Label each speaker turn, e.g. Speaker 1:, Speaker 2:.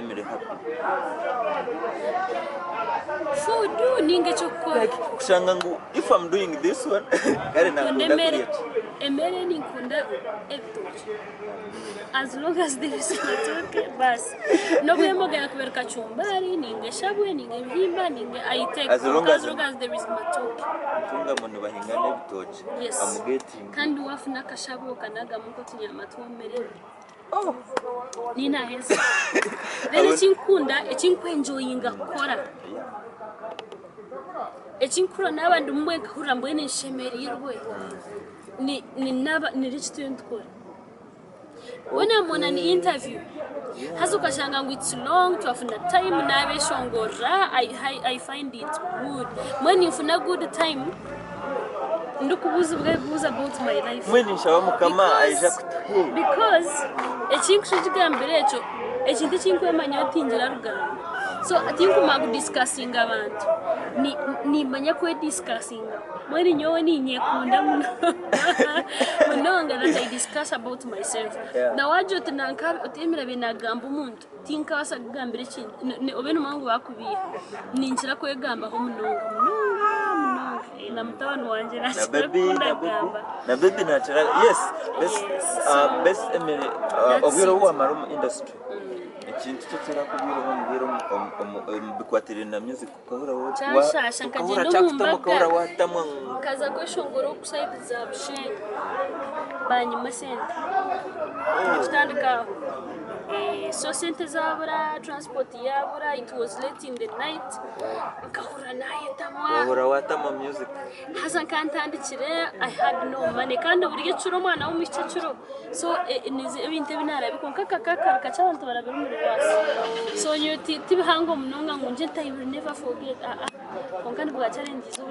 Speaker 1: Emily happy?
Speaker 2: Food ninga eky'okukora?
Speaker 1: Like kushanga ngu if I'm doing this one kare
Speaker 2: Nkunda
Speaker 1: nakunda
Speaker 2: emere,
Speaker 1: kurya ki?
Speaker 2: emere ninkunda ebitookye as long as there is matooke baasi. N'obu emboga yakuba eri kachumbari ninga eshabwe ninga ebihimba ninga I take
Speaker 1: As long
Speaker 2: kwonka
Speaker 1: as
Speaker 2: as long as there is matooke.
Speaker 1: Ntungamo nibahinga n'ebitookye.
Speaker 2: Yes.
Speaker 1: I'm getting.
Speaker 2: Kandi wafuna akashabwe okanagamu nk'otunyama twomire. Ninaheza. Then ekinkukunda ekinkwenjoyinga kukora ekinkukora naaba ndimu mbwenu nkahurira mbwenu nshemereirwe ni ni naaba niri eki turiyo nitukora. When I'm on an interview haza okashanga ngu it's long twafuna time naabeshongorera I, I, I find it good. Mbwenu ninfuna good time ndikubuuzibwa ebibuuzo about my life.
Speaker 1: Mbwenu nshaba Mukama aija kutuha.
Speaker 2: Because ekinkushugambira ekyo ekintu ekinkwemanya tingira rugambo so tinkumanya kudisikasinga abantu nimanya kwedisikasinga mbwenu nyowe ninyekunda munonga that I discuss about myself na wagira oti nanka oti Emily nagamba omuntu tinkabaasa kugambira ekintu obe nomanya ngu bakubiiha ninkira kwegambaho munonga munonga munonga na mutabani wangye nakira kundagamba.
Speaker 1: Na baby nakira yes best uh, best Emily uh, obwire obu wamara omu industry ekintu kyo kirakubwireho omu bwire omu bikwatiraine na music ukahura
Speaker 2: Kyanshasha nkagyenda omu mbaga
Speaker 1: ukahura watamwa
Speaker 2: nkaza kweshongora oku side za Bushenyi banyima esente nikitandika aho so sente zabura transport yabura it was late in the night nkahurira nayetamwa
Speaker 1: wahura watamwa music
Speaker 2: haza nkantandikire I had no money kandi buri ekiro omwana w'omwishiki ekiro so ebintu ebi narabi kwonka akakaru kakye abantu barabira omuri baasi so nyowe tibihango munonga ngu ngye nti I will never forget aa kwonka nibwa challenges obu.